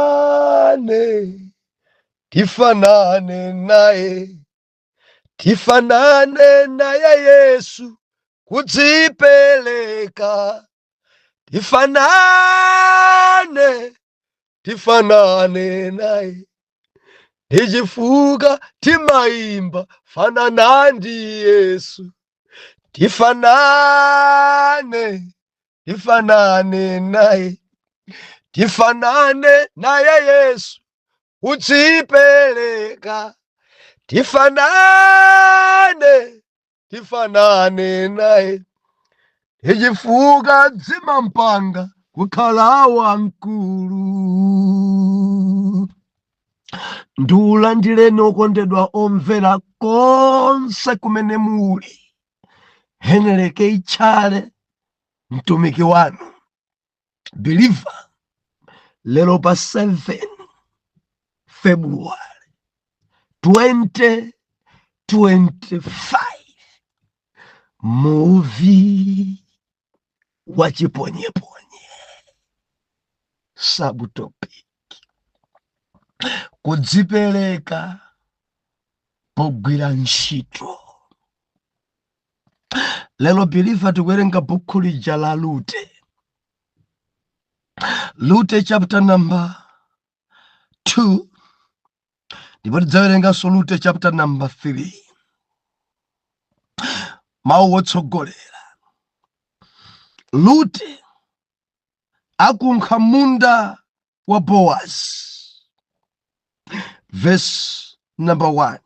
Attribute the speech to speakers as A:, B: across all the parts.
A: Tifanane, tifanane naye, tifanane naye Yesu, kudzipeleka. Tifanane, tifanane naye, ndichifukwa timayimba fanana ndi Yesu. Tifanane, tifanane naye, tifanane naye Yesu, kudzipeleka. Tifanane, tifanane naye, ndichifukwa zimampanga kukhala wamkulu. Ndiulandireni okondedwa omvera konse kumene muli. Henry K Tchale, mtumiki wanu believer, lero pa 7 February 2025, muvi wa chiponyeponye, subtopic kudzipereka pogwira ntchito. Lero believer tikuwerenga bukhu lija la Rute, Rute chapter number 2, ndipo tidzawerenganso Rute chapter number 3. Mawu wotsogolera: Rute akunkha munda wa Bowazi. Verse number 1: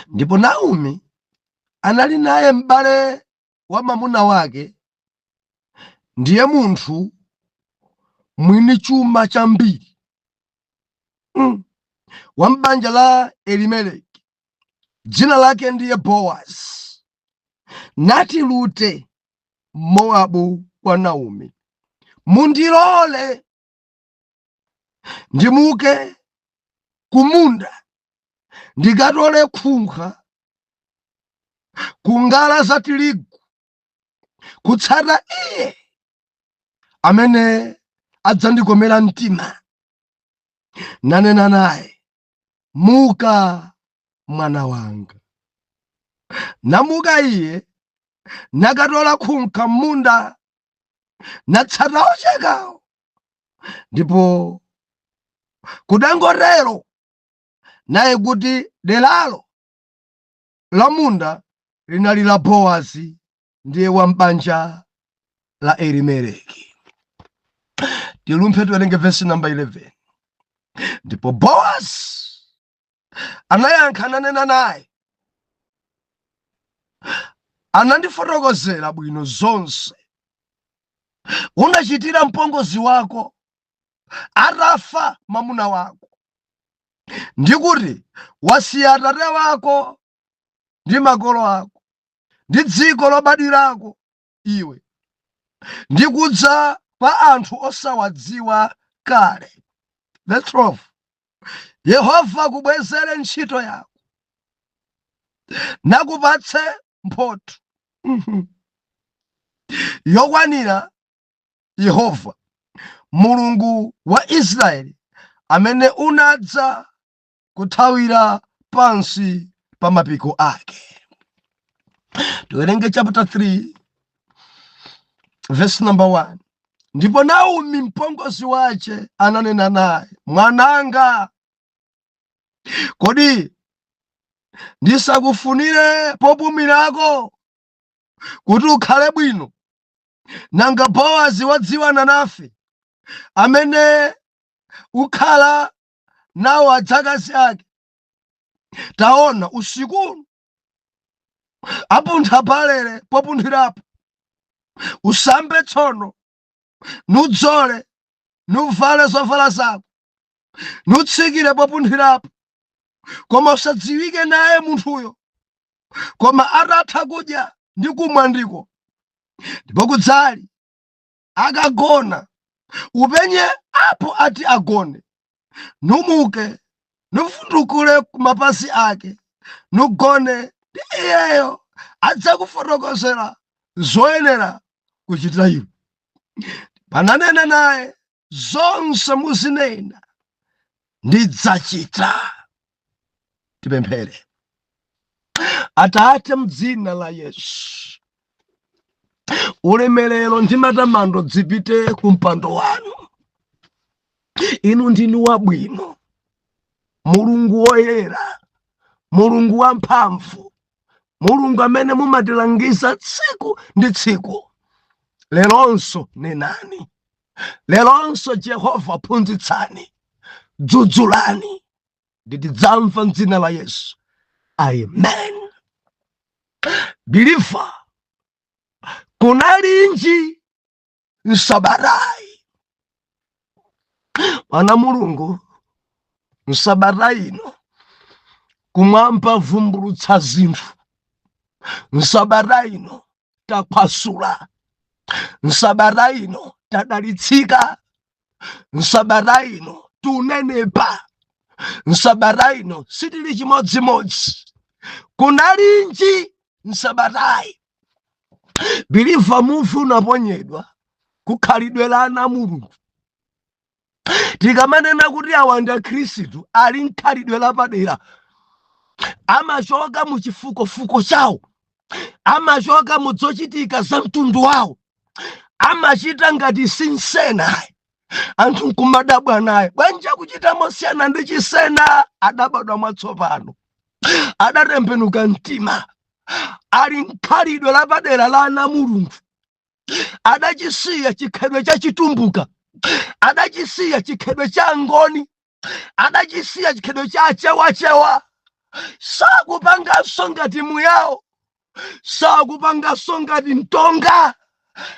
A: Ndipo Naomi anali naye m'bale wa mwamuna wake, ndiye munthu mwini chuma chambiri, wa m'banja la Elimeleki, dzina lake ndiye Bowazi. Nati Rute Mowabu kwa Naomi, "Mundilole ndimuke kumunda ndikatole khunkha ku ngala za tirigu, kutsata iye amene adzandikomera mtima." Nanena naye, "Muka, mwana wanga." Namuka iye, nakatola khunkha m'munda, natsata ochekawo. Ndipo kudangotero naye kuti deralo la munda linali la Bowazi, ndiye wa m'banja la Elimeleki. Tilumphe tiwerenge vesi namba 11. Ndipo Bowazi anayankha nanena naye, "Anandifotokozera bwino zonse unachitira mpongozi wako atafa mwamuna wako, ndikuti wasiya atate wako ndi makolo ako ndi dziko lobadwirako iwe, ndi kudza kwa anthu osawadziwa kale." Verse 12: "Yehova akubwezere ntchito yako nakupatse mphotho yokwanira, Yehova Mulungu wa Israeli, amene unadza kuthawira pansi pa mapiko ake. Tiwerenge chapter 3 verse number 1. Ndipo Naomi mpongozi wace ananena naye, "Mwananga, kodi ndisakufunire popumirako kuti ukhale bwino? Nanga Bowazi wadziwana nafe, amene ukhala nawo adzakazi ake. Taona, usikuno apuntha balere popunthirapo. Usambe tsono, nudzole, nuvale zovala zako, nutsikire popunthirapo, koma usadziwike naye munthuyo, koma atatha kudya ndi kumwa ndiko. Ndipo kudzali, akagona, upenye apo ati agone, numuke, nuvundukule kumapazi ake, nugone ndi iyeyo, adzakufotokozera zoyenera kuchita iwe." Pananena naye Zonse muzinena ndidzachita. Tipemphere. Atate, mdzina la Yesu, ulemerero ndi matamando zipite ku mpando wanu. Inu ndinu wabwino, Mulungu woyera, Mulungu wamphamvu, Mulungu amene mumatilangiza tsiku ndi tsiku. Leronso nenani, leronso Jehova phunzitsani, dzudzulani, nditidzamva mdzina la Yesu, amen. Believer, kunalinji msabatayi? Mwana Mulungu, msabata ino kumwamba vumbulutsa zinthu. Msabata ino takhwasula, msabata ino tadalitsika, msabata ino tunenepa, msabata ino sitili chimodzimodzi. Kunalinji msabatayi? Believer, muvi unaponyedwa kukhalidwe la ana Mulungu. Tikamanena kuti awa ndi Akhristu, ali nkhalidwe lapadera, amachoka mu chifukofuko chawo, amachoka mu zochitika za mtundu wawo, amachita ngati sinsena. Anthu nkumadabwa naye, bwanja kuchita mosiyana ndi chisena. Adabadwa mwatsopano, adatembenuka mtima, ali nkhalidwe lapadera la ana Mulungu. Adachisiya chikhalidwe cha Chitumbuka, adachisiya chikhalidwe cha Ngoni, adachisiya chikhalidwe cha Chewachewa. Sakupanganso ngati Muyawo, sakupanganso ngati Mtonga.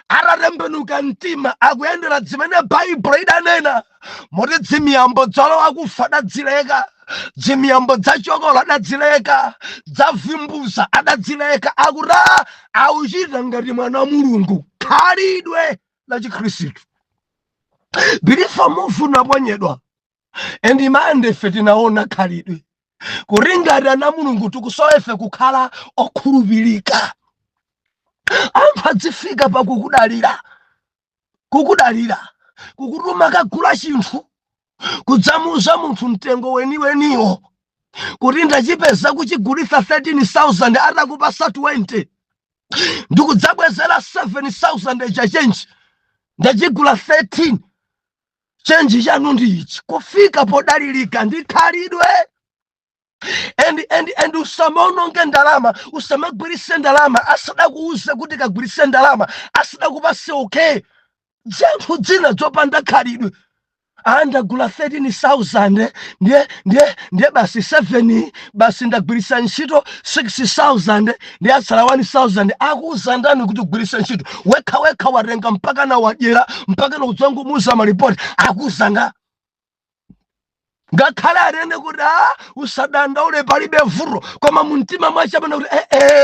A: Atatembenuka mtima, akuyendera zimene Baibulo idanena, moti dzimiyambo dzalowa kufa adadzileka, dzimiyambo dzachokolo adadzileka, dzavimbuza adadzileka. Akuti auchita ngati mwana wa Mulungu, khalidwe la Chikhristu. Believer, muvi unaponyedwa, and mande ife tinaona khalidwe kuti ngati ana Mulungu tikusowa ife kukhala okhulupirika. Anthu adzifika pakukudalira, kukudalira, kukutuma kagula chinthu, kudzamuuza munthu mtengo weniweniwo kuti ndachipeza kuchigulitsa 13,000, atakupasa 20, ndikudzabwezera 7,000 cha change. Ndachigula 13, change chanu ndi ichi. Kufika podalirika ndi khalidwe. And usamaononge ndalama, usamagwiritse ndalama asadakuuze kuti kagwiritse ndalama, asadakupase okay. Zinthu dzina zopanda khalidwe, andagula 13,000, ndiye basi 7, basi ndagwiritsa ntchito 6,000, ndiye atsala 1000. Akuuza ndani kuti ugwiritse ntchito? Wekha wekha watenga mpaka na wadyera, mpaka na kudzangumuza malipoti. Akuuza nga ngakhale anene kuti a usadandaule, palibe vuto, koma mumtima mwache amene kuti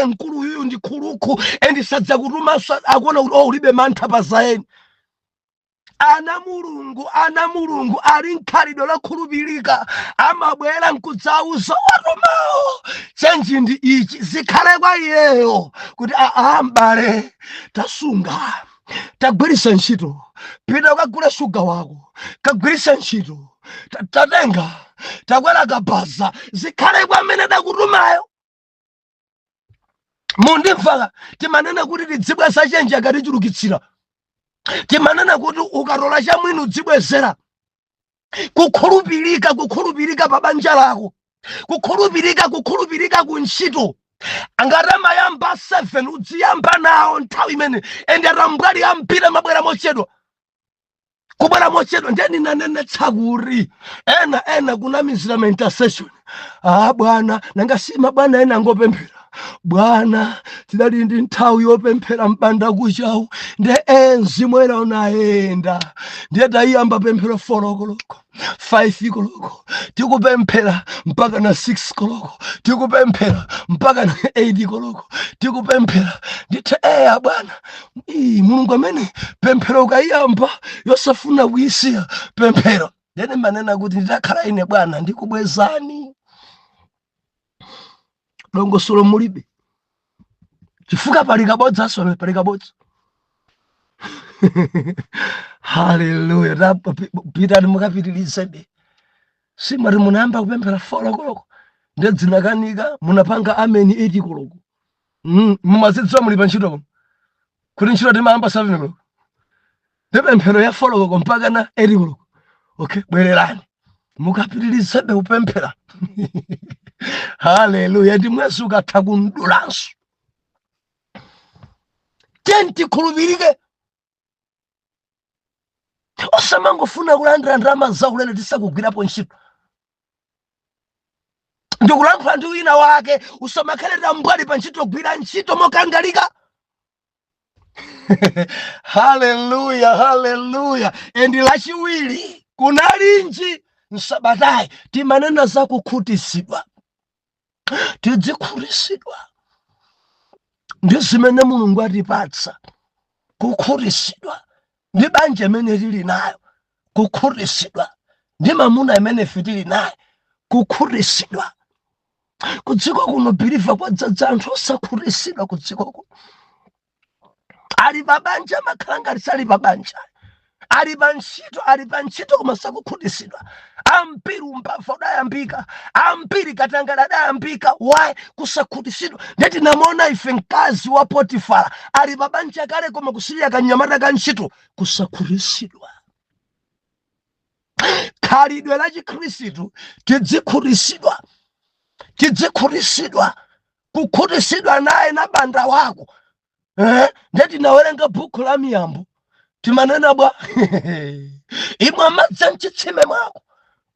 A: mkulu uyuyu ndi khuluku, endisadzakutumanso. Akuona kuti oh, ulibe mantha pa zaeni. Ana Mulungu, ana Mulungu ali nkhalidwe lokhulupirika, amabwera nkudzauza watumawo, change ndi ichi. Zikhale kwa iyeyo kuti aa, m'bale, tasunga, tagwiritsa ntchito, pita ukagule shuga wako, kagwiritsa ntchito, tatenga, takwera kabaza. Zikhale kwa amene dakutumayo. Mundimva? Timanena kuti tidzibweza change akatichulukitsira. Timanena kuti ukatola chamwini udzibwezera. Kukhulupirika, kukhulupirika pa banja lako, kukhulupirika, kukhulupirika ku ntchito. Angati amayamba 7, udziyamba nawo nthawi imene. Ende atambwali ambiri amabwera mochedwa, kubwera mochedwa. Ndiye ndinanenetsa kuti ena kunamizira ma intercession. Ah bwana, nanga sima bwana ena angopemphera, bwana, tidali ndi nthawi yopemphera mpanda kuchawu, ndiye mzimu ena unayenda, ndiye tayiyamba pemphero 4 koloko, 5 koloko, tikupemphera mpaka na 6 koloko, tikupemphera mpaka na 8 koloko, tikupemphera ndithe. Eya bwana. Ii, Mulungu amene pemphero ukayiyamba yosafuna kuyisiya pemphero. Ndene manena kuti nditakhala ine bwana, ndikubwezani. Dongosolo mulibe, chifukwa pali kabodza, sone pali kabodza. Haleluya! Pitani mukapitirizebe. Simati munayamba kupemphera 4 koloko, ndiye zinakanika, munapanga ameni 8 koloko. Mumazidziwa muli pa ntchito kuti ntchito timayamba 7 koloko, ndi pemphero ya 4 koloko mpaka na 8 koloko. Okay, bwererani mukapitirizebe kupemphera. Haleluya! Ndi mwezi ukatha kundulanso teni tikhulupirike, osamangofuna kulandira ndalama zaulere tisakugwirapo ntchito. Ndikulankhula ndi wina wake, usamakhale tambwali pa ntchito, gwira ntchito mokangalika. Haleluya, haleluya! And lachiwiri kunalinji msabatayi timanena za kukhutisidwa. Tidzikhutisidwa ndi zimene Mulungu atipatsa, kukhutisidwa ndi banja imene tili nayo, kukhutisidwa ndi mamuna imene ife tili naye, kukhutisidwa. Kudziko kuno, believer, kwadzadza anthu osakhutisidwa. Kudziko kuno ali pa banja, amakhala ngati sali pa banja, ali pa ntchito, ali pa ntchito koma sakukhutisidwa. Ambiri umbava udayambika, ambiri katangale adayambika. Why? Kusakhutisidwa. Ndeti namona ife mkazi wa Potifara ali pa banja kale koma kusilira kanyamata ka ntchito. Kusakhutisidwa. Khalidwe la Chikhristu, tidzikhutisidwa, tidzikhutisidwa, kukhutisidwa naye na banda wako, eh? Ndeti nawerenga bhuku la Miyambo, timanena bwa imwe amadzi mchitsime mwako.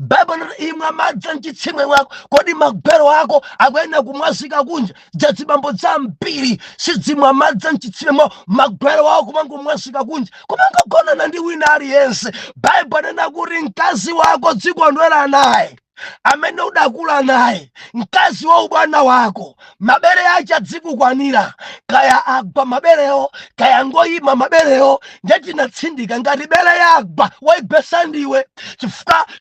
A: Baibulo lati imwe amadzi mchitsime mwako. Kodi magwero ako akuyenda kumwazika kunja? Dzazibambo zambiri sidzimwa madzi mchitsime mwawo, magwero ako kumangomwazika kunja, kumangogonana ndi wina aliyense. Baibulo anena kuti mkazi wako dzikondwera naye amene udakula naye, mkazi wa ubwana wako, mabere ache adzikukwanira, kaya agwa maberewo, kaya ngoyima maberewo. Ndetinatsindika ngati bere yagwa waigwesa ndiwe,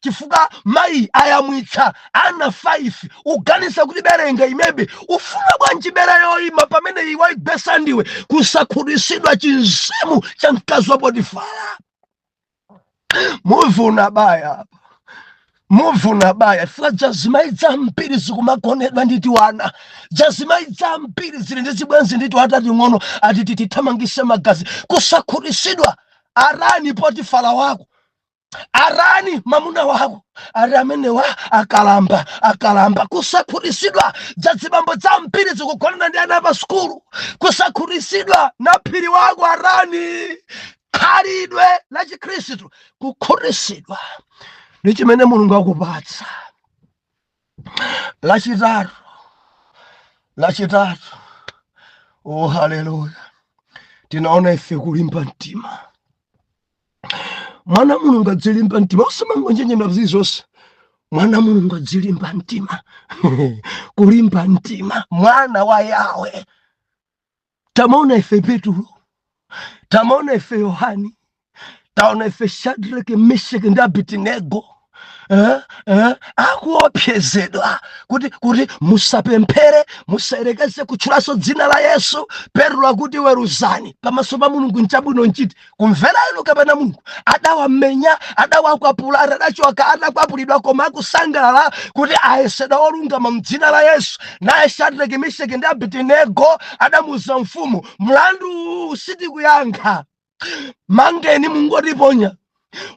A: chifukwa mayi ayamwitsa ana 5. Uganisa kuti berenga imebe ufuna bwanji bere yoyima pamene iwe waigwesa ndiwe? Kusakhutisidwa, chinzimu cha mkazi wa Potifara. Muvuna baya apa, muvuna baya, chifukwa dzazimayi zambiri zikumagonedwa ndi tiwana. Dzazimayi zambiri zili ndi zibwenzi ndi tiwana ting'ono, ati tithamangise magazi. Kusakhutisidwa. Arani Potifara wako, arani mamuna wako, ari amenewa akalamba, akalamba. Kusakhutisidwa. Dzazibambo zambiri zikugonana ndi ana pa sukulu. Kusakhutisidwa. Na phiri wako arani. Khalidwe la Chikhristu, kukhutisidwa ndi chimene Mulungu akupatsa. Lachitatu, lachitatu, oh haleluya, tinaona ife kulimba mtima. Mwana Mulungu adzilimba mtima, osamangonjenjemera zilizonse. Mwana Mulungu adzilimba mtima, kulimba mtima, mwana wa Yawe. Tamaona ife Petulo, tamaona ife Yohani, taona ife Shadrach, Meshach ndi Abednego, akuopsezedwa kuti musapemphere, musayerekeze kutchulanso dzina la Yesu. Petro akuti, "Weruzani pamaso pa Mulungu, nchabwino nchiti, kumvera inu kapena Mulungu?" Adawamenya, adawakwapula, adachoka adakwapulidwa, koma akusangalala kuti ayesedwa olungama mdzina la Yesu. Naye Shadrach, Meshach ndi Abednego adamuza mfumu, "Mlandu uwu sitikuyankha, mangeni mungotiponya."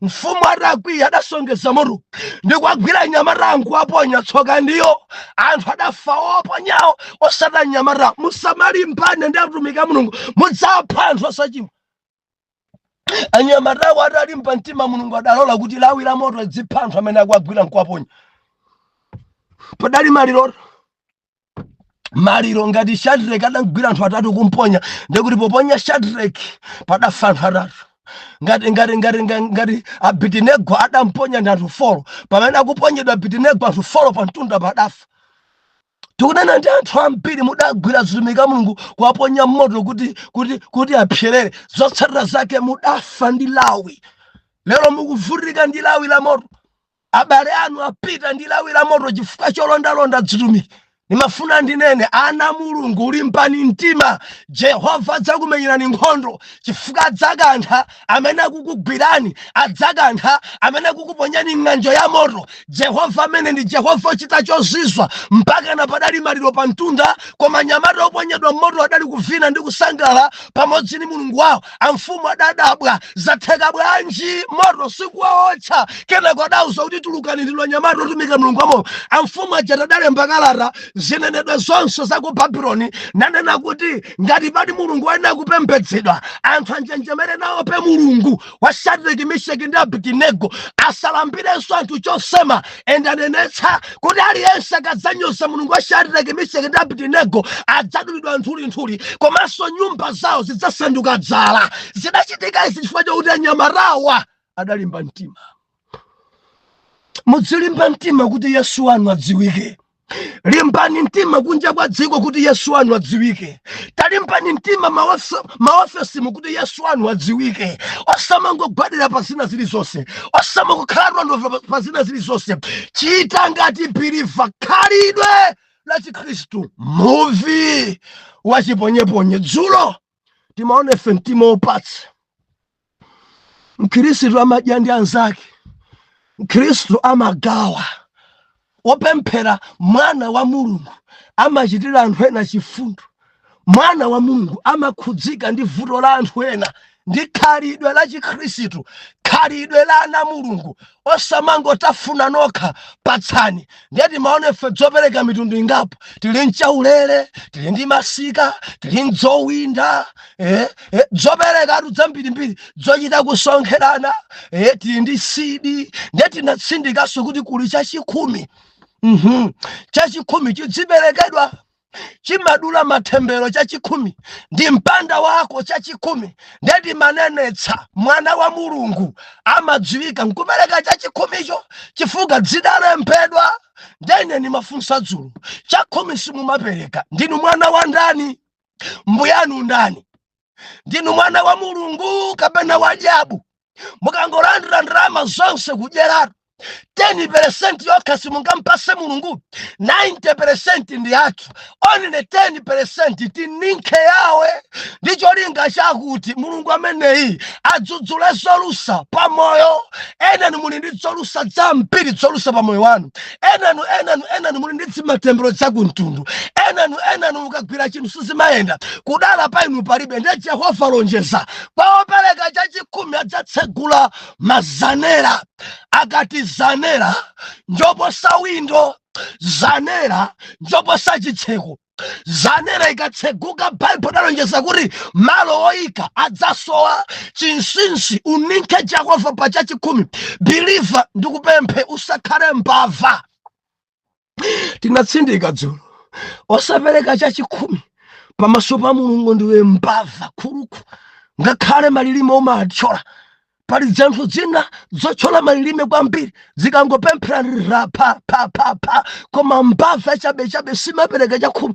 A: Mfumu atakwiya adasongeza moto ndikuagwira nyamata ankuaponya. Tsoka ndiyo anthu adafa oponyawo, osati anyamata. Musamalimbane ndi atumiki a Mulungu, mudzapha anthu osachimwa. Anyamatawo atalimba mtima, Mulungu adalola kuti lawi la moto dzipha anthu amene akuagwira nkuaponya. Padali maliro, maliro. Ngati Shadrach adagwira anthu atatu kumponya, ndikuti poponya Shadrach padafa anthu atatu. Ngati Abednego adamponya ndi anthu 4, pamene akuponyedwa Abednego anthu 4 pamtunda padafa. Tikunena ndi anthu ambiri mudagwira atumiki a Mulungu kuwaponya moto kuti apyerere, zotsatira zake mudafa ndi lawi. Lero mukuvutika ndi lawi la moto. Abale anu apita ndi lawi la moto chifukwa cholondalonda dzitumiki. Nimafuna ndinene, ana Mulungu, limbani mtima. Jehova adzakumenyerani nkhondo, chifukwa adzakantha amene akukugwirani, adzakantha amene akukuponyani ng'anjo ya moto. Jehova amene ndi Jehova ochita chozizwa. Mpaka na padali maliro pa mtunda, koma nyamata oponyedwa mmoto adali kuvina ndi kusangalala pamodzi ndi Mulungu wawo. Amfumu adadabwa, zatheka bwanji moto sikuwaotcha? Kenako adauza kuti, "Tulukani, ndinu anyamata otumika Mulungu wamoyo." Amfumu aja tadalemba kalata zinenedwe zonse za ku Babuloni, nanena kuti ngati pali Mulungu ayenera kupembedzedwa, anthu anjenjemere nawope Mulungu wa Shadraki, Meshaki ndi Abedenego, asalambirenso anthu chosema. And anenetsa kuti aliyense akadzanyoza Mulungu wa Shadraki, Meshaki ndi Abedenego adzadulidwa nthulinthuli, komanso nyumba zawo zidzasanduka dzala. Zidachitika izi chifukwa chokuti anyamatawa adalimba mtima. Mudzilimba mtima kuti Yesu wanu adziwike. Limbani mtima kunja kwa dziko kuti Yesu wanu adziwike. Talimbani mtima maofesimu kuti Yesu wanu adziwike. Osamangogwadira pa zina zilizonse, osamangokhala tondovu pa zina zilizonse. Chita ngati believer, khalidwe la Chikhristu. Muvi wachiponyeponye dzulo timaona ife mtima wopatsa. Mkhristu amadya ndi anzake, Mkhristu amagawa, wopemphera, mwana wa Mulungu amachitira anthu ena chifundo, mwana wa Mulungu amakhudzika ndi vuto la anthu ena. Ndi khalidwe la Chikhristu, khalidwe la ana Mulungu. Osamangotafuna nokha, patsani. Ndiye timaona ife zopereka mitundu ingapo. Tili mchaulere, tili ndi masika, tili mdzowinda, zopereka atu zambirimbiri zochita kusonkherana, tili ndi seed. Ndiye tinatsindikanso kuti kuli chachikhumi. Chachikhumi chidziperekedwa, chimadula mathembero. Chachikhumi ndi mpanda wako. Chachikhumi ndeti manenetsa mwana wa Mulungu amadziwika nkupereka chachikhumicho, chifukwa zidalembedwa. Ndene nimafunsa dzulo, chakhumi simumapereka, ndinu mwana wa ndani? Mbuyanu ndani? Ndinu mwana wa Mulungu kapena wa dyabu? Mukangolandira ndalama zonse kudyeratu, 10% yokha simungampase Mulungu? 90% ndi yathu, only 10% tininkhe yawe, ndi cholinga chakuti Mulungu ameneyi adzudzule zolusa pamoyo. Enanu muli ndi zolusa zambiri, zolusa pamoyo wanu. Enanu, enanu, enanu muli ndi zimatembero zakumtundu. Enanu, enanu mukagwira chinthu sizimayenda, kudala pa inu palibe. Ndiye Jehova lonjeza kwa opereka chachikhumi adzatsegula mazanera. Akati zanera njoposa windo, zanera njoposa chitseko. Zanera ikatseguka, Baibulo dalonjeza kuti malo oyika adzasowa. Chinsinsi, uninkhe Jehova pa chachikhumi. Believer, ndikupemphe, usakhale mbava. Tinatsindika dzulo, osapereka chachikhumi pamaso pa Mulungu ndiwe mbava khuluku. Ngakhale malilime umathyola, pali zinthu zina zothyola malilime kwambiri, zikangopemphera ra pa pa pa pa. Koma mbava chabechabe simapereka chakhumi,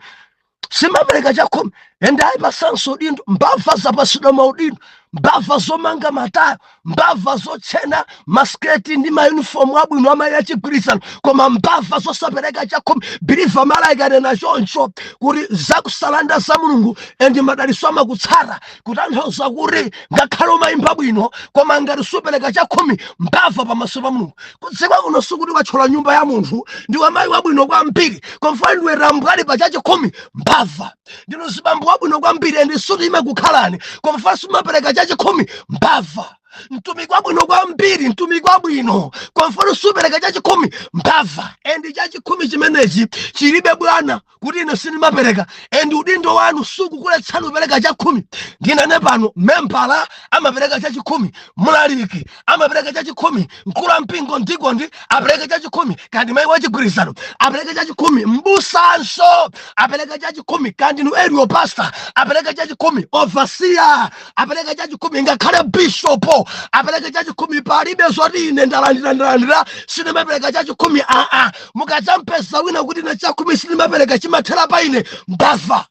A: simapereka chakhumi. Ende ayipasanso udindo. Mbava zapasidwa maudindo, mbava zomanga matayo, mbava zotchena masketi ndi mayunifomu abwino amayi achigwirizano, koma mbava zosapereka chakhumi. Believer, malaika anena choncho kuti zakusalanda za Mulungu and madaliso amakutsata, kutanthauza kuti ngakhale umayimba bwino, koma ngati supereka chakhumi, mbava pamaso pa Mulungu. Kudziko kuno sikuti wathyola nyumba ya munthu, ndi wamayi wabwino kwambiri, komfa ndiwe rambwali pa chachikhumi, mbava. Ndinu zibambo wabwino kwambiri and suti imakukhalani, komfa sumapereka chachikhumi, mbava. Mtumiki wabwino kwambiri, mtumiki wabwino, komfa supereka chachikhumi, mbava. And chachikhumi chimenechi chilibe bwana kuti ine sindimapereka, and udindo wanu sukukuletsani kupereka chakhumi. Ndinene pano, membala amapereka chachikhumi, mlaliki amapereka chachikhumi, mkulu wa mpingo ndikondi apereka chachikhumi, kandi mayi wachigwirizano apereka chachikhumi, mbusanso apereka chachikhumi, kandi nu area pastor apereka chachikhumi, overseer apereka chachikhumi, ngakhale bishopo apereka chachikhumi. Palibe zoti ine ndalandira, ndalandira, sindimapereka chachikhumi. Aa, mukadzampeza wina kuti ine chakhumi sindimapereka, chimathera pa ine, mbava,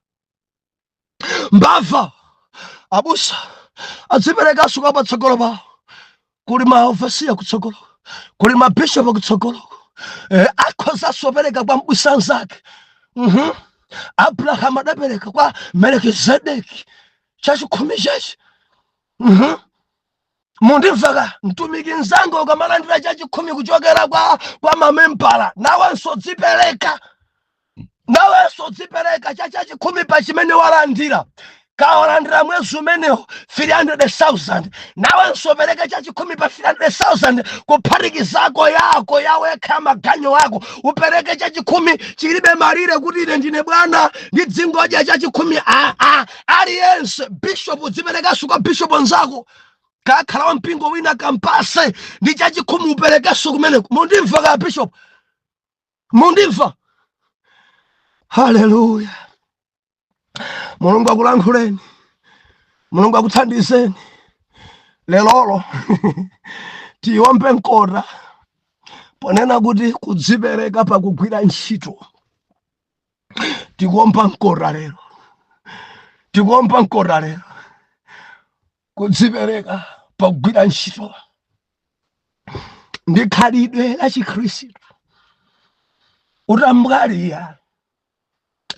A: mbava. Abusa adziperekanso kwa patsogolo pawo. Kuli ma overseer kutsogolo, kuli mabishopu kutsogolo, akhozanso pereka kwa mbusa anzake. Abrahamu adapereka kwa Melekizedeki chachikhumi chachi. Mundimvaka mtumiki mzanga, ukamalandira chachikhumi kuchokera kwa mamembala, nawenso dzipereka, nawenso dzipereka cha chachikhumi pa chimene walandira. Kawalandira mwezi umenewo 300,000, nawenso pereka chachikhumi pa 300,000, kuphatikizako yako yawekha, maganyo ako upereke chachikhumi. Chilibe malire kuti ine ndine bwana, ndidzingodya chachikhumi. A aliyense, bishop, udziperekanso kwa bishop nzako, kakhala wa mpingo wina, kampase ndi chachikhumi, uperekenso kumeneko. Mundimva ka bishop? Mundimva? Haleluya! Mulungu akulankhuleni, Mulungu akuthandizeni. Lelolo tiyombe mkota ponena kuti kudzipereka pakugwira ntchito. Tikuomba mkota lero, tikuomba mkota lero. Kudzipereka pakugwira ntchito ndi khalidwe la Chikhristu. Utambwaliya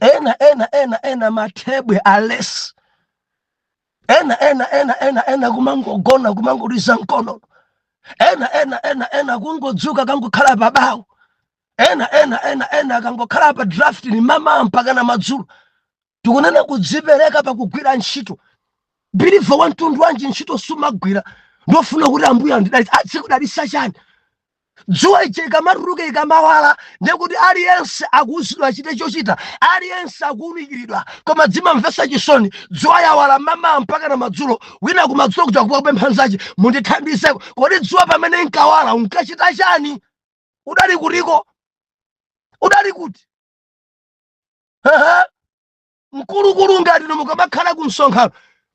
A: ena ena ena ena mathebwe alesi ena ena ena ena ena kumangogona, kumangoliza mkono, ena ena ena ena kungodzuka kangokhala pabawo, ena ena ena ena akangokhala pa draft ni mama mpaka na madzulo. Tikunena kudzipereka pakugwira ntchito. Believer wa mtundu wanji, ntchito sumagwira, ndofuna kuti Ambuye andidalitsa? Adzikudalitsa chani? Dzuwa ija ikamatuluka, ikamawala, ndekuti aliyense akuwuzidwa achite chochita, aliyense akuwunikiridwa. Koma dzimamvetsa chisoni, dzuwa yawala mama mpaka na madzulo, wina kumadzulo kuja kupempha nzache, "Mundithandizeko." Kodi dzuwa pamene nkawala unkachita chani? Udali kutiko? Udali kuti? Aha. Mkulukulu ngati inu, mukamakhala ku msonkhano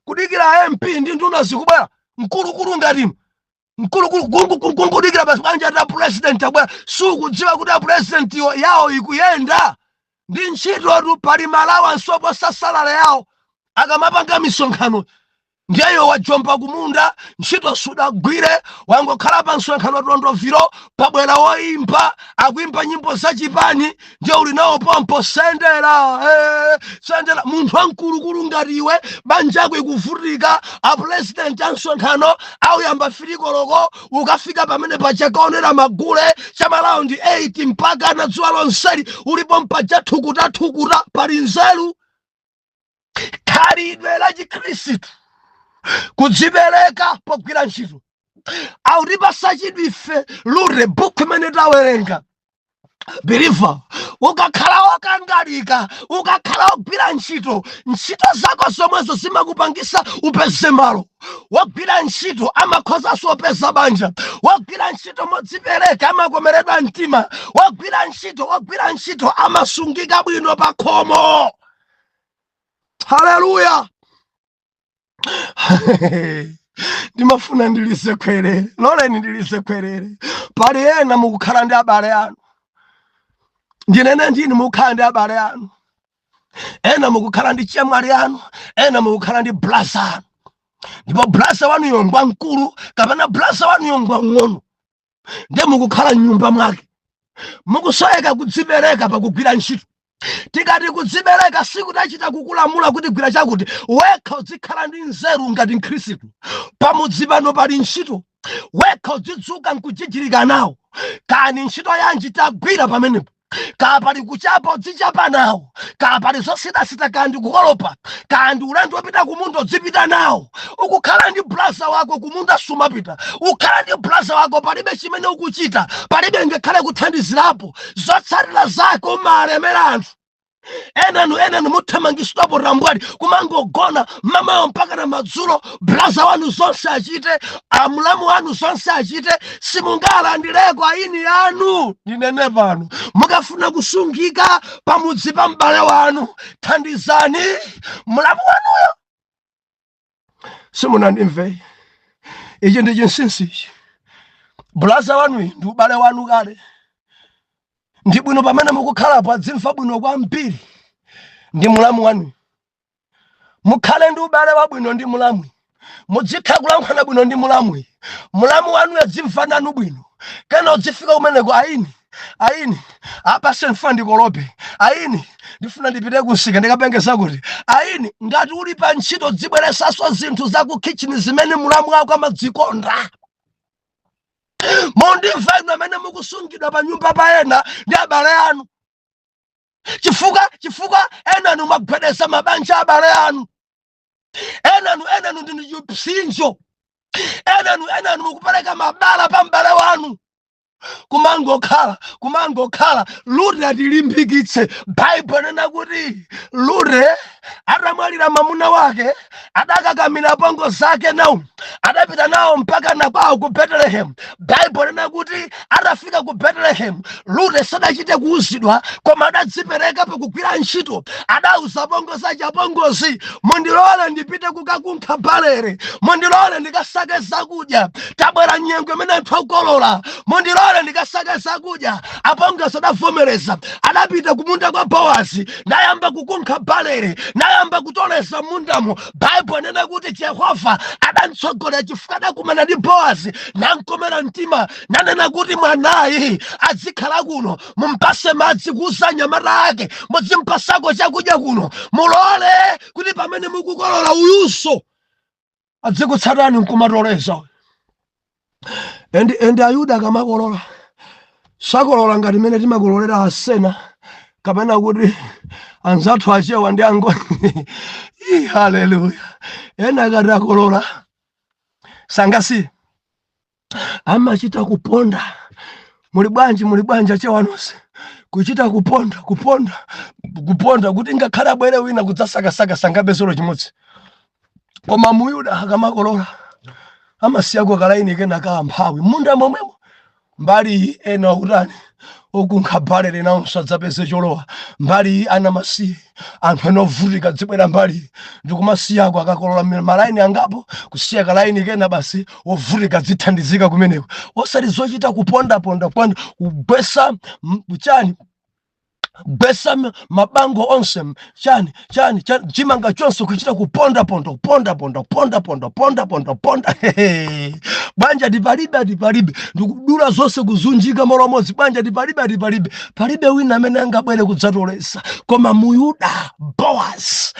A: kudikira MP ndi nduna zikubwera, mkulukulu ngati inu, mkulukulu kungudikira basi, banja ta president abwera, sukudziwa kuti a president yawo ikuyenda ndi ntchitotu. Pali malawa nsoposa salary yawo akamapanga misonkhano. Ndiyeyo wajomba kumunda, ntchito sudagwire, wangokhala pa msonkhano tondoviro. Pabwera woimba, akuimba nyimbo zachipani, ndiye uli nawo pompo, "Sendera, sendera." Munthu wamkulukulu ngati iwe, banjako ikuvutika, a president a msonkhano auyamba 3 koloko, ukafika pamene pachakaonera magule chama round 8 mpaka na dzuwa lonseli ulipo mpaja, thukuta thukuta. Pali nzeru? Khalidwe la Chikhristu, kudzipereka pogwira ntchito. Autipasa chidwi ife lure buku imene tawerenga. Believer, ukakhala wakangalika, ukakhala wogwira ntchito, ntchito zako zomwezo zimakupangisa upeze malo. Wogwira ntchito amakhozanso opeza banja. Wogwira ntchito modzipereka amakomeredwa mtima. Wogwira ntchito, wogwira ntchito amasungika bwino pa khomo. Haleluya! Ndimafuna ndilise khwerere, loleni ndilise khwerere. Pali ena mukukhala ndi abale anu, ndinene ndini, mukukhala ndi abale anu, ena mukukhala ndi chemwali anu, ena mukukhala ndi brother anu, ndipo brother wanuyo ngwa mkulu kapena brother wanuyo ngwa ng'ono, ndiye mukukhala mnyumba mwake, mukusoweka kudzipereka pakugwira ntchito. Tikati kudzipereka, sikutachita kukulamula kuti gwira chakuti. Wekha uzikhala ndi nzeru ngati Mkhristu. Pamudzi pano pali ntchito, wekha uzidzuka nkujijirika nawo. Kani ntchito yanji, tagwira pamenepo. Kaa pali kuchapa, udzichapa nawo. Kaa pali zositasita, kandi kukolopa, kandi ulendo wopita kumunda, udzipita nawo. Ukukhala ndi brother wako, kumunda sumapita. Ukhala ndi brother wako, palibe chimene ukuchita, palibe ngakhale kuthandizirapo. Zotsatira zake umalemera anthu enanu. Enanu muthamangisidwapo rambwali, kumangogona mamawa mpaka na madzulo. Brother wanu zonse achite, amulamu wanu zonse achite, simungalandireko aini yanu. Ndinene pano, mukafuna kusungika pamudzi pa m'bale wanu, thandizani mulamu wanuyo. Simunandimve. Ichi ndi chinsinsi ichi. Brother wanuyi ndi ubale wanu kale, ndi bwino pamene mukukhalapo adzimva bwino kwambiri ndi mulamu wanu. Mukhale ndi ubale wabwino ndi mulamwi, mudzitha kulankhulana bwino ndi mulamwi. Mulamu wanu adzimva nanu bwino. Kena udzifika kumeneko, aini Ayini, apase ndifuna ndikolope. Ayini, ndifuna ndipite kusika ndikapenge zakuti. Ayini, ngati uli pa ntchito, dzibweresanso zinthu za ku kitchen zimene mulamu wako amadzikonda. Mundimva inu amene mukusungidwa pa nyumba pa ena ndi abale anu, chifukwa enanu mwagwedeza mabanja abale anu. Enanu ndinu chipsinjo. Enanu mukupereka mabala pa m'bale wanu. Kumangokhala. Rute atilimbikitse. Baibulo nena kuti Rute atamwalira mwamuna wake, adakakamira apongozi ake Naomi, adapita nawo mpaka na kwawo ku Betelehemu. Baibulo nena kuti atafika ku Betelehemu, Rute sadachite kuuzidwa, koma adadzipereka pakugwira ntchito. Adauza apongozi ake, "Apongozi, mundilole ndipite kukakunkha balere, mundilole ndikasake zakudya. Tabwera nyengo imene anthu akukolola, mundilole ndikasake zakudya." Apongozi adavomereza. Adapita kumunda kwa Bowazi, nayamba kukunkha balere, nayamba kutoleza mundamo. Baibulo nena kuti Jehova adamtsogolera chifukwa adakumana ndi Bowazi, namkomera mtima, nanena kuti, "Mwanayi adzikhala kuno, mumpase madzi." Kuuza anyamata ake, "Mudzimpasako chakudya kuno, mulole kuti pamene mukukolola uyunso adzikutsatani nkumatoleza." And Ayuda akamakolola, sakolola ngati mene timakololera asena kapena kuti anzathu Achewa ndi Angoni. Ih, haleluya! Ena akati akolola sangasiye, amachita kuponda. Muli bwanji? Muli bwanji, Achewa nonse? Kuchita kuponda, kuponda, kuponda, kuti ngakhale abwere wina kudzasakasaka sangapezero chimodzi. Koma Muyuda akamakolola amasiyako kalaini kena ka amphawi munda momwemo. Mbali iyi ena akutani? Okunkha balere nawonso adzapeze cholowa. Mbali iyi ana masiye, anthu ena ovutika dzibwera mbali iyi ndikumasiyako. Akakolola malaini angapo, kusiya kalaini kena basi, wovutika dzithandizika kumeneko, osati zochita kupondaponda, kwani kugwesa chani, kugwesa mabango onse, chani, chani, chani, chimanga chonse, kuchita kupondaponda, kupondaponda, kupondaponda, pondaponda, ponda. Banja tipalibe, atipalibe, ndikudula zonse kuzunjika malo amodzi. Banja tipalibe, atipalibe, palibe wina amene angabwere kudzatolesa. Koma Muyuda Boaz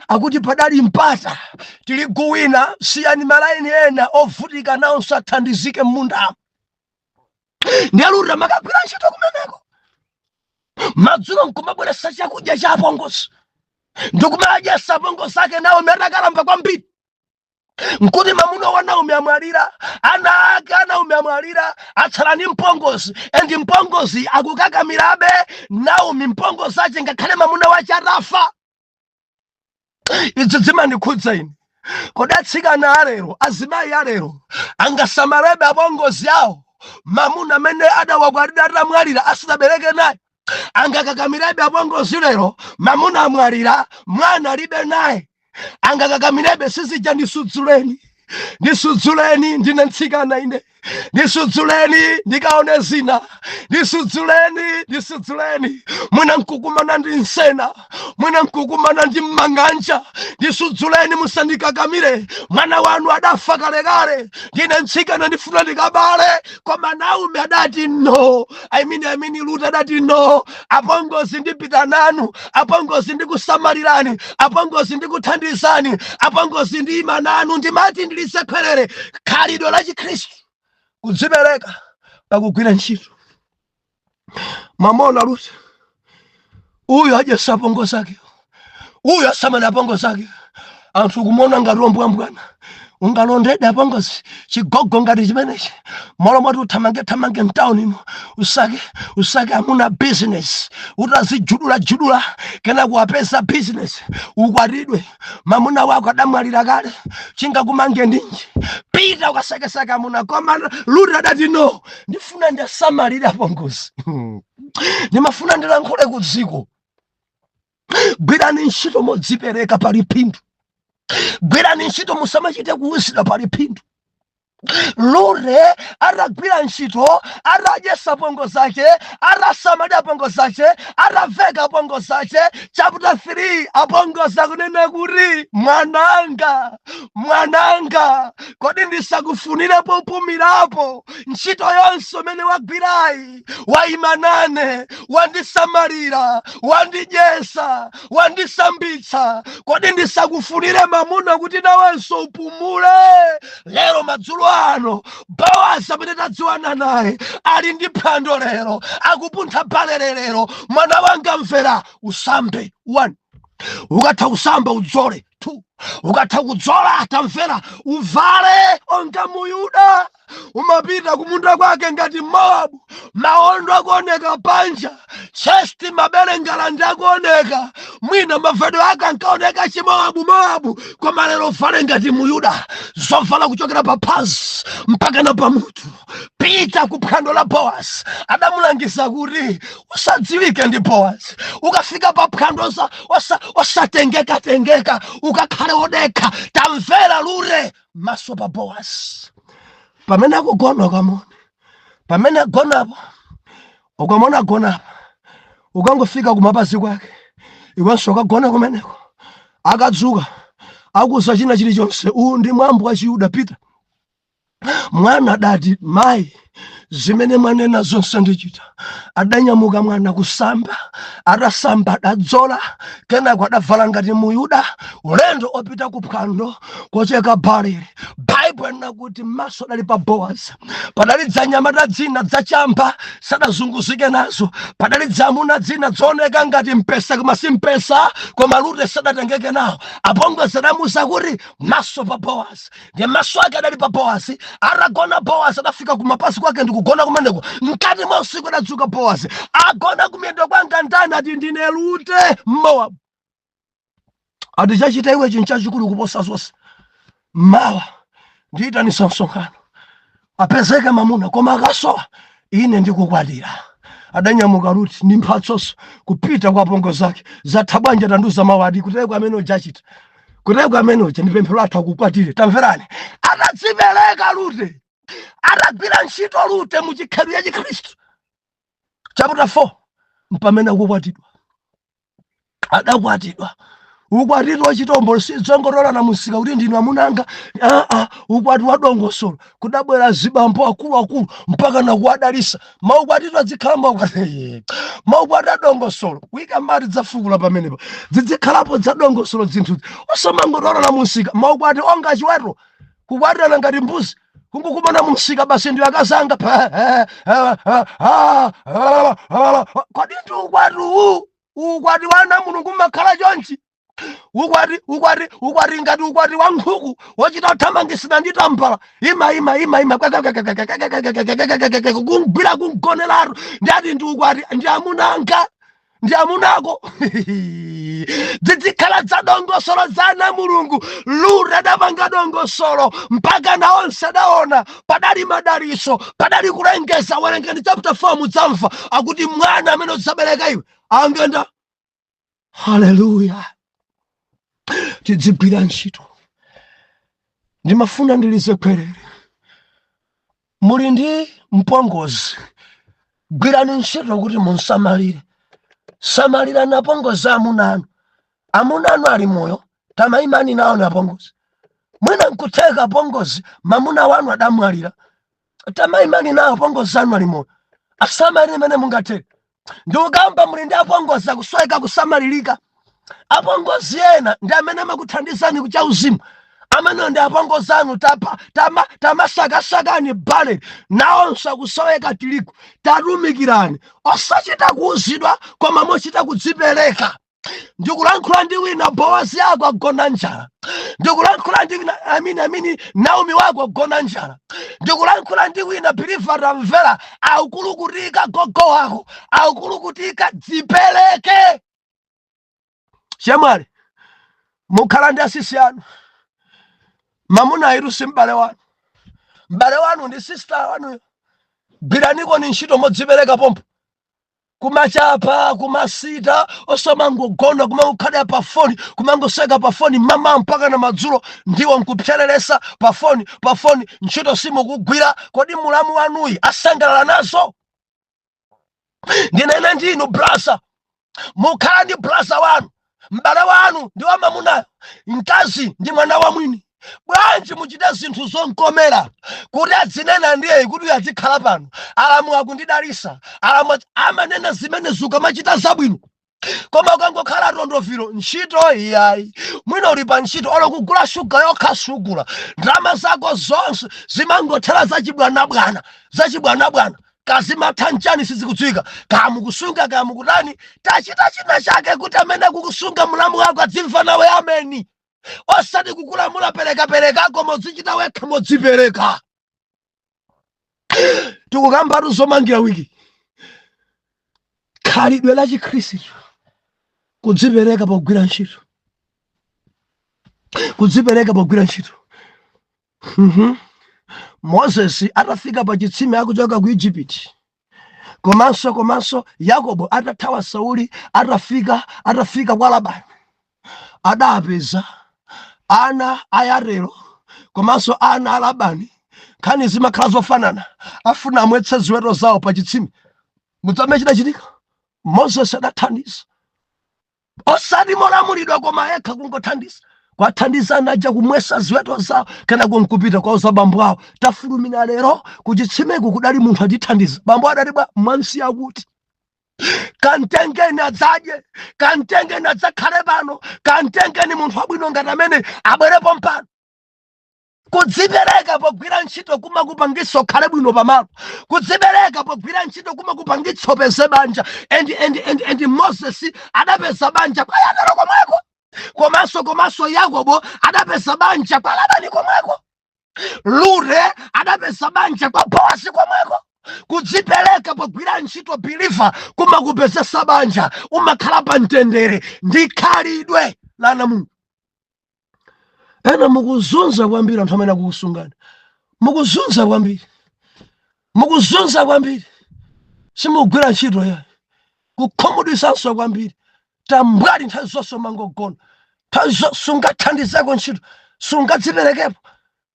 A: akuti padali mpata, tirigu wina siyani malaini ena, ovutika nawonso athandizike m'mundamo. Ndiye Rute amakagwira ntchito kumeneko, madzulo nkumabweresa chakudya cha apongozi ndikumadyesa apongozi ake Naomi atakalamba kwambiri. Nkuti mamuna wa Naomi amwalira, ana ake a Naomi amwalira, atsala ndi mpongozi. And mpongozi akukakamirabe Naomi, mpongozi ache, ngakhale mamuna wache atafa. Izi zimandikhudza ine. Kodi atsikana alero, azimayi alero, angasamalebe apongozi awo mamuna amene adawakwatira atamwalira asanabereke naye? Angakakamirabe apongozi lero, mamuna amwalira, mwana alibe naye? Angakakamirabe? Sizija, "Ndisudzuleni, ndisudzuleni, ndine mtsikana ine, ndisudzuleni ndikaone zina, ndisudzuleni, ndisudzuleni, mwina nkukumana ndi nsena, mwina nkukumana ndi mmanganja, ndisudzuleni, musandikakamire, mwana wanu adafa kalekale, ndine mtsikana, ndifuna ndikabale." Koma Naomi adati no, I mean Rute adati no, "Apongozi, ndipita nanu. Apongozi, ndikusamalirani. Apongozi, ndikuthandizani. Apongozi, ndiyima nanu." Ndimati ndilisekhwerere khalidwe la Chikhristu, kudzipereka pakugwira ntchito. Mamona Rute uyu adyesa apongozi ake, uyu asamala apongozi ake. Anthu kumuona ngati ombwambwana. Ungalondede apongozi chigogo ngati chimenechi, malo moti uthamange thamange mtawuni imo, usake amuna business, utazijudula judula, kena kuwapeza business, ukwatidwe. Mamuna wako adamwalira kale, chingakumange ndinji? Pita ukasakesaka amuna. Koma Rute adati no, ndifuna ndisamalire apongozi. Ndimafuna ndilankhule ku dziko: gwirani ntchito modzipereka, pali phindu. Gwirani ntchito, musamachite kuwuzidwa, pali phindu. Rute atagwira ntchito, atadyesa apongozi ake, atasamalira apongozi ake, ataveka apongozi ake, chapter 3, apongozi akunena kuti, "Mwananga, mwananga, kodi ndisakufunire popumirapo? Ntchito yonse imene wagwirayi, wayima nane, wandisamalira, wandidyesa, wandisambitsa, kodi ndisakufunire mamuna kuti nawenso upumule?" Lero madzulo ano, Bowazi amene tadziwana naye ali ndi phwando lero, akupuntha balere lero. Mwana wanga, mvera, usambe, one. Ukatha kusamba, udzole, two. Ukatha kudzola, tamvera, uvale onga Muyuda. Umapita kumunda kwake ngati Mowabu, maondo akuoneka panja, chest, mabere, ngalande akuoneka, mwina mavedwe ake ankaoneka chimowabu mowabu. Koma lero uvale ngati Muyuda, zovala kuchokera pa phazi mpaka na pamutu. Pita ku phwando la Bowazi. Adamulangiza kuti usadziwike ndi Bowazi. Ukafika pa phwando osatengeka-tengeka, ukakhale wodekha. Tamvera, Rute, maso pa Bowazi pamene akugona, ukamone pamene agonapo. Ukamona agonapo, ukangofika kumapazi kwake, iwenso ukagona kumeneko. Akadzuka, akuza china chilichonse. Uwu ndi mwambo wa Chiyuda. Pita. Mwana adati, "Mayi, zimene mwanena zonse ndichita." Adanyamuka mwana kusamba. Atasamba, adadzola, kenako adavala ngati Muyuda, ulendo opita ku phwando kocheka balere. Baibulo linakuti maso adali pa Bowazi. Padali dzanyamata dzina dzachamba, sadazunguzike nazo. Padali dzamuna dzina dzooneka ngati mpesa koma si mpesa, koma Rute sadatengeke nawo. Apongozi adamuuza kuti maso pa Bowazi, ndi maso ake adali pa Bowazi. Atagona Bowazi, adafika kumapazi kwake ndikugona kumeneko. Mkati mwa usiku adadzuka Bowazi. "Agona kumiyendo kwanga ndani?" Ati, "Ndine Rute Mmowabu." Ati, "Chachita iwe chinhu chachikulu kuposa zonse. Mawa ndiyitanisa msonkhano, apezeke mamuna, koma akasowa, ine ndikukwatira." Adanyamuka Ruti ndi mphatsonso kupita kwa apongozi ake. "Zatha bwanji? Tandiuza mawu." Ati, "Kuteko amene uja achita, kuteko amene uja ndi pemphero athu, akukwatire." Tamverani, atadzipereka Rute, atagwira ntchito Rute mu chikhalidwe cha Chikhristu, chapter 4 mpamene akukwatidwa. Adakwatidwa ukwatidwa chitombo, sidzongotolana musika kuti ndinu amunanga. Aa, ukwati wa dongosolo. Kudabwera zibambo akuluakulu mpaka nakuwadalisa. Maukwatidwa adzikhala maukwati, maukwati adongosolo. Wikamati dzafukula pamenepo, zidzikhalapo za dongosolo zinthu, osamangotolana musika. Maukwati onga chiweto, kukwatirana ngati mbuzi, kungokumana mumsika basi, ndiyo akazanga. Kodi ndi ukwati uwu? Ukwati wana Mulungu mmakhala chonchi? Ukwati, ukwati, ukwati ngati ukwati wa nkhuku wochita kuthamangisana ndi tambala. Ima, ima, ima, ima, kungwira, kungoneratu. Ndati ndi ukwati, ndi amunanga, ndi amunako. Zizikhala za dongosolo za Mulungu. Rute adapanga dongosolo mpaka na onse adaona. Padali madaliso, padali kulengeza. Werengeni chapter 4, mudzamva akuti, "Mwana amene udzabereka iwe angenda." Haleluya! Tidzigwira ntchito. Ndimafuna ndilize khwerere. Muli ndi mpongozi, gwirani ntchito kuti munsamalire. Samalirani apongozi amuna anu. Amuna anu ali moyo, tamayimani nawo ni apongozi. Mwina nkutheka apongozi mamuna wanu adamwalira, tamayimani nawo apongozi anu ali moyo, asamalire mene mungathere. Ndikukamba muli ndi apongozi akusweka kusamalirika. Apongozi ena ndi amene amakuthandizani kucha uzimu, amene ndi apongozi anu. Tapa tama tamasakasakani bale, nawonso akusoweka tirigu. Tatumikirani, osachita kuuzidwa koma mochita kudzipereka. Ndikulankhula ndi wina, Bowazi yako agona njala. Ndikulankhula ndi wina, amini amini, Naomi wako agona njala. Ndikulankhula ndi wina, believer, tamvera, akulukutika gogo wako akulukutika. Dzipereke. Chemwali, mukhala ndi asisi anu, mamuna ayitu si m'bale wanu. M'bale wanu ndi sister wanuyo. Gwiraniko ni ntchito modzipereka pompo. Kumachapa, kumasita, osamangogona, kumangokhalira pa foni, kumangoseka pa foni mama mpaka na madzulo, ndiwo nkupsereresa pa foni, pa foni, ntchito simukugwira. Kodi mulamu wanuyi asangalala nazo? Ndinene ndinu brasa, mukhala ndi brasa wanu, m'bale wanu ndi wa mamunayo, mkazi ndi mwana wa mwini. Bwanji muchite zinthu zonkomera kuti adzinena ndiye kuti uyu azikhala pano, alamu akundidalisa, alamu amanena zimene zukamachita zabwino. Koma ukangokhala tondoviro, ntchito iyayi, mwina uli pa ntchito, olo kugula shuga yokha sugula, ndalama zako zonse zimangothera zachibwanabwana, zachibwanabwana. Kazimatha nchani sizikudziwika, kamukusunga kamukutani. Tachita china chake kuti amene akukusunga mulamu wako adzimva nawe ameni, osati kukulamula perekapereka, koma uzichita wekha modzipereka. Tikukambatu zomangira wiki khalidwe la Chikhristu, kudzipereka pogwira ntchito, kudzipereka pogwira ntchito. Moses atafika pa chitsime akuchoka ku Egypt, komanso Yakobo atathawa Sauli, atafika kwa Labani, adapeza ana a Yatero komanso ana a Labani, nkhani zimakhala zofanana, afuna amwetse ziweto zawo pa chitsime. Mudzamene chidachitika, Moses adathandiza, osati molamulidwa, koma yekha kungothandiza, kwathandiza anaja kumwesa ziweto zawo, kenako nkupita kwauza bambo awo, "Tafulumira, lero kuchitsimeku kudali munthu atithandiza." Bambo adati, "Bwa mwamsiya kuti? Kantengeni adzadye, kantengeni adzakhale pano, kantengeni munthu wabwino ngati amene abwerepo mpano." Kudzipereka pogwira ntchito kumakupangitsa ukhale bwino pamalo. Kudzipereka pogwira ntchito kumakupangitsa upeze banja. And Moses adapeza banja kwa Yatero komweko, komanso Yakobo adapeza banja kwa Labani komweko, Rute adapeza banja kwa Bowazi komweko. Kudzipereka pogwira ntchito, believer, kumakupezesa banja, umakhala pa mtendere ndi khalidwe la Mulungu. Ena mukuzunza kwambiri anthu amene akukusungani, mukuzunza kwambiri, mukuzunza kwambiri, simukugwira ntchito yayi, kukhumudwisanso kwambiri. Tambwali, nthawi zonse umangogona, nthawi sungathandizeko ntchito, sungadziperekepo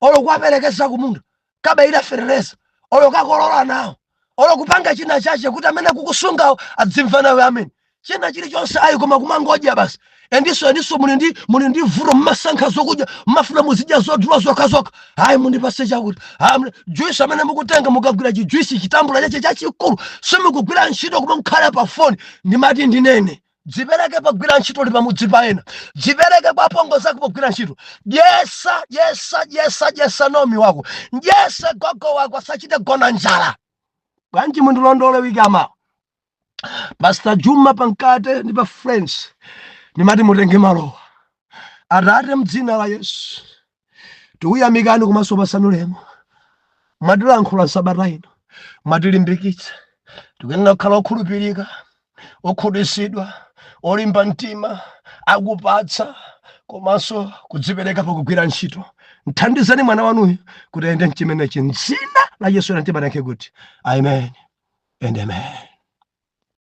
A: olo kuwaperekeza kumunda kabayira fereleza, olo kakolola nawo, olo kupanga china chache kuti amene akukusungawo adzimva nawe amene china chilichonse ayi, koma kumangodya basi. Endiso muli ndi vuto, mmasankha zokudya, mmafuna muzidya zodula zokhazokha. Hayi, mundipase chakuti, hayi, juice amene mukutenga, mukagwira chijuice chitambula chache chachikulu, simukugwira ntchito, koma mukhala pa foni. Ndimati ndinene, dzipereke pogwira ntchito, li pamudzi pa ena, dzipereke kwa pongo zako pogwira ntchito. Dyesa, dyesa, dyesa, dyesa nomi wako, dyesa gogo wako, asachite gona njala. Bwanji mundilondole wiki amawa, Pastor Juma pankate ndi pa Friends. Ndimati mutenge malowa. Atate, mdzina la Yesu, tikuyamikani komanso pasanu lemo. Mwatilankhula sabata ino, mwatilimbikitsa. Tikuyenera kukhala okhulupirika, okhutitsidwa, olimba mtima, akupatsa komanso kudzipereka pakugwira ntchito. Mthandizeni mwana wanuyu kuti ayende mchimenechi, mdzina la Yesu. Mtima kuti amen and amen.